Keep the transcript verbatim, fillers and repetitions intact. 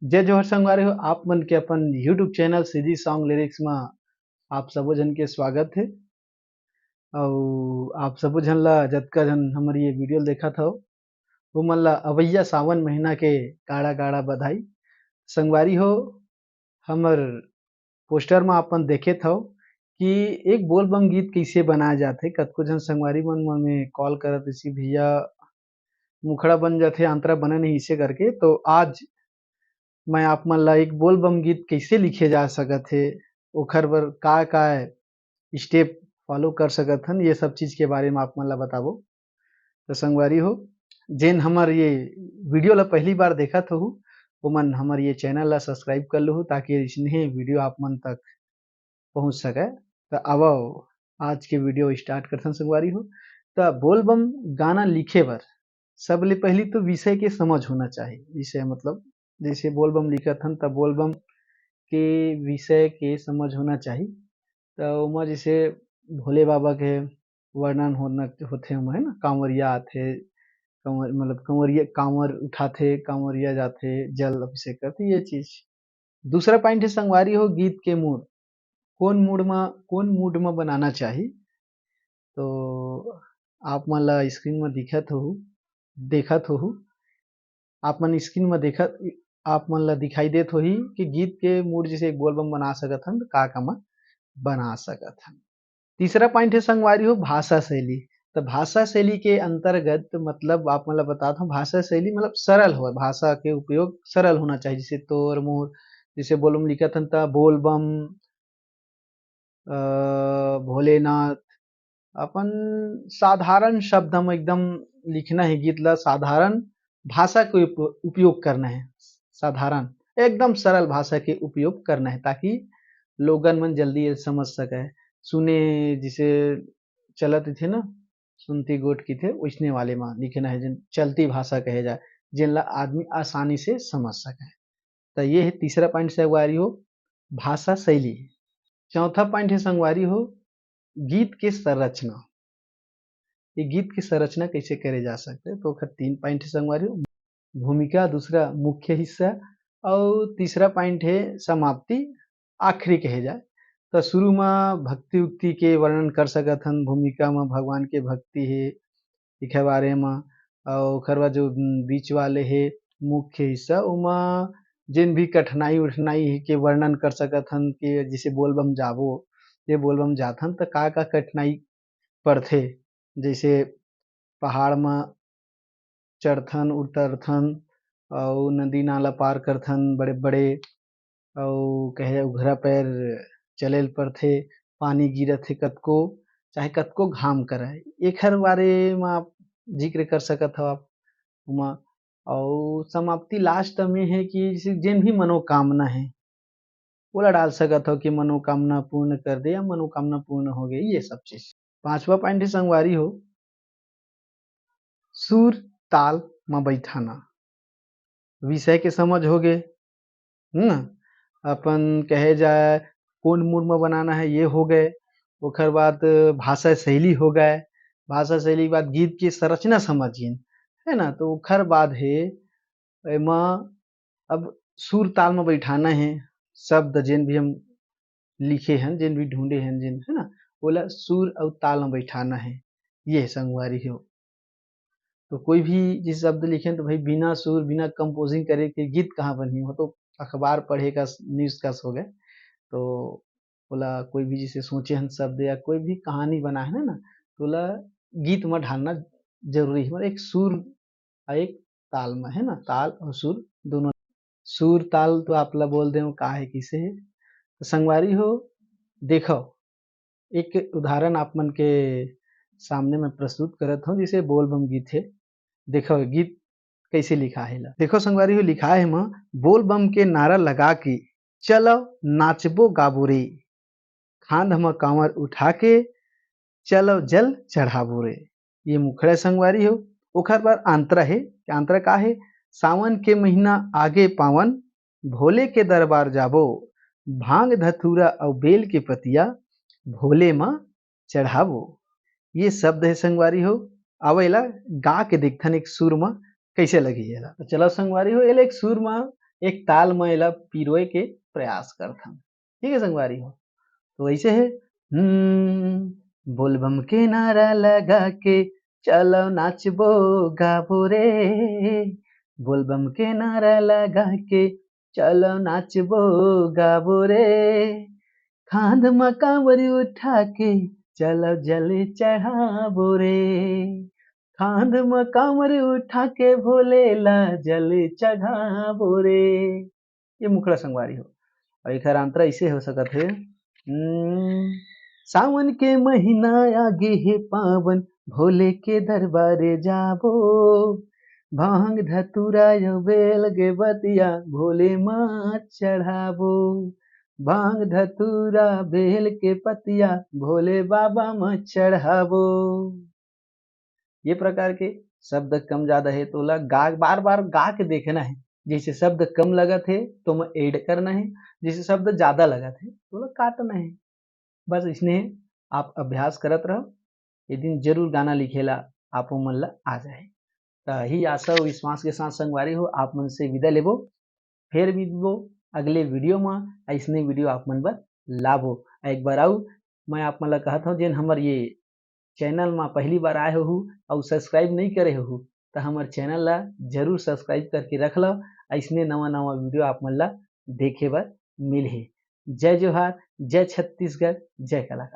जय जोहार संगवारी हो, आप मन के अपन YouTube चैनल सीधी सॉन्ग लिरिक्स म आप सबो झन के स्वागत हे। अउ आप सबो झन ला, जतका झन हमर ये वीडियो ल देखत हव, वो मन ला अवइया सावन महीना के गाड़ा गाड़ा बधाई। संगवारी हो, हमर पोस्टर म अपन देखे थव कि एक बोलबम गीत कइसे बनाए जाथे। कतको झन संगवारी मन मन में कॉल करत रहिस, "भैया, मुखड़ा बन जाथे, अंतरा बने नहीं," इसे करके। तो आज मैं आप मन ला एक बोलबम गीत कइसे लिखे जा सकत हे, ओखर बर का का स्टेप फॉलो कर सकत हन, ये सब चीज के बारे में आप मन ला बताबो। तो संगवारी हो, जेन हमर ये वीडियो ला पहली बार देखत होहू, ओमन हमर ये चैनल ला सब्सक्राइब कर लूहू, ताकि इसने वीडियो आप मन तक पहुंच सके। तो आवव, आज के वीडियो स्टार्ट करथन संगवारी हो। तो बोलबम गाना लिखे बर सबले पहली तो विषय के समझ होना चाहिए। विषय मतलब जैसे बोलबम लिखत हन, त बोलबम के विषय के समझ होना चाहिए। त ओमा जैसे भोले बाबा के वर्णन होना होथे, ओमा, है ना, कांवरिया आथे, कांवर-, मतलब कांवरिया, कांवर उठाथे, कांवरिया जाथे, जल अभिषेक करथे, ये चीज। दूसरा पॉइंट है संगवारी हो, गीत के मूड, कौन मूड में, कौन मूड में बनाना चाहिए। तो आप मन ला स्क्रीन में दिखत होहू, देखत होहू, आप मन स्क्रीन में देखत, आप मन ला दिखाई देत होही कि गीत के मूड जैसे एक बोलबम बना सकत हन, त का का मन बना सकत हन। तीसरा पॉइंट है संगवारी हो, भाषा शैली। तो भाषा शैली के अंतर्गत मतलब आप मन ला बतात हूँ, भाषा शैली मतलब सरल हो, भाषा के उपयोग सरल होना चाहिए। जैसे तोर मोर, जैसे बोलबम लिखत हन त बोलबम, अ, भोलेनाथ, अपन साधारण शब्द हम एकदम लिखना है, गीत ला साधारण भाषा के उप-, उपयोग करना है, साधारण एकदम सरल भाषा के उपयोग करना है, ताकि लोगन मन जल्दी ये समझ सके। सुने जिसे चलत थे ना, सुनती गोठ की थे, वैसने वाले में लिखना है, जिन चलती भाषा कहे जाए, जिन ला आदमी आसानी से समझ सके। तो ये है तीसरा पॉइंट संगवारी हो, भाषा शैली। चौथा पॉइंट है संगवारी हो, गीत के संरचना। ये गीत के संरचना कैसे करे जा सकते हैं, तो ओकर तीन पॉइंट है संगवारी हो। भूमिका, दूसरा मुख्य हिस्सा, और तीसरा पॉइंट है समाप्ति, आखिरी कहे जाए। तो शुरू में भक्ति उक्ति के वर्णन कर सकत हन, भूमिका में भगवान के भक्ति है, एखर बारे म। अउ ओखर बाद जो, उम, बीच वाले हे मुख्य हिस्सा, ओमा जेन भी कठिनाई उठिनाई हे के वर्णन कर सकत हन कि जइसे बोलबम जाबो, ये बोलबम जाथन त का-का कठिनाई पड़थे, जइसे पहाड़ म चढ़थन, उतरथन अउ नदी नाला पार करथन बड़े-बड़े, अउ कहे उघरा पैर चले ल परथे, पानी गिरत हे कतको, चाहे कतको घाम करय, एखर बारे म आप जिक्र कर सकत हव आप ओमा। अउ समाप्ति लास्ट में हे कि जइसे जेन भी मनोकामना हे, ओला डाल सकत हव कि मनोकामना पूर्ण कर दे या मनोकामना पूर्ण हो गई, ये सब चीज। पांचवा पॉइंट हे संगवारी हो, सुर ताल म बइठाना। विषय के समझ होगे, है ना? अपन कहे जाए कोन मूड म बनाना हे, ये हो गए। ओखर बाद भाषा शैली हो गए, भाषा शैली के बाद गीत के संरचना समझ गेन, है ना? तो ओखर बाद हे एमा अब सुर ताल म बइठाना हे, शब्द जेन भी हम लिखे हन, जेन भी ढूंढे हन जेन, है ना, ओला सुर अउ ताल म बइठाना हे। ये हे संगवारी हो। तो कोई भी जिस शब्द लिखे तो भाई बिना सुर, बिना कंपोजिंग करे के गीत कहाँ बनही? वो तो अखबार पढ़े का, न्यूज़ का हो गए। तो ओला कोई भी जैसे सोचे हन शब्द या कोई भी कहानी बनाए हन ना, तो ओला गीत म ढालना जरूरी हे। मतलब एक सुर अउ एक ताल म, है ना, ताल अउ सुर दोनों। सुर ताल तो आप ला बोल देव का हे, किसे हे। तो संगवारी हो, देखव, एक उदाहरण आप मन के सामने मैं प्रस्तुत करत हूँ, जैसे बोलबम गीत हे। देखव, गीत कैसे लिखा हे ला। देखव संगवारी हो, लिखा हे म, बोलबम के नारा लगा के, चलव नाचबो गाबो रे, खांध म कांवर उठा के, चलव जल चढ़ाबो रे। ये मुखड़ा संगवारी हो। ओखर बाद आंतरा हे। आंतरा का हे? सावन के महीना आगे पावन, भोले के दरबार जाबो, भांग धतूरा अउ बेल के पतिया भोले म चढ़ाबो। ये शब्द हे संगवारी हो। अब एला गा के देखथन एक सुर म कैसे लगही एला। तो चलो संगवारी हो, एला एक सुर म एक ताल म एला पिरोए के प्रयास करथन। ठीक है संगवारी हो, तो ऐसे है, हम्म, बोलबम के नारा लगा के चलो नाचबो गाबो रे, बोलबम के नारा लगा के चलो नाचबो गाबो रे, खांध म कांवर उठा के चलो जल चढ़ाबो रे, खांध म कांवर उठा के भोले ला जल चढ़ाबो रे। ये मुखड़ा संगवारी हो। और एक अंतरा इसे हो सकत है, हम्म, सावन के महीना आगे हे पावन, भोले के दरबारे जाबो, भांग धतूरा यो बेल के बतिया भोले मा चढ़ाबो, भांग धतूरा बेल के पतिया भोले बाबा मा चढ़ाबो। ये प्रकार के शब्द कम ज्यादा है तो ओला गा, बार बार गा के देखना है। जैसे शब्द कम लगत है तो मैं ऐड करना है, जैसे शब्द ज्यादा लगत है तो ओला काटना है। बस इसने आप अभ्यास करत रहो, एक दिन जरूर गाना लिखेला आप मन ला आ जाए। तो ही आशा और विश्वास के साथ संगवारी हो आप मन से विदा लेबो, फिर मिलबो अगले वीडियो में। ऐसने वीडियो आप मन बर लाबो। एक बार आऊ मैं आप मन ला कहत हूँ, जेन हमर ये चैनल में पहली बार आए हो और सब्सक्राइब नहीं करे हो तो हमर चैनल ला जरूर सब्सक्राइब करके रख लो। ऐसने नवा नवा वीडियो आप मन ला देखे बर मिलही। जय जोहार, जय छत्तीसगढ़, जय कलाकार।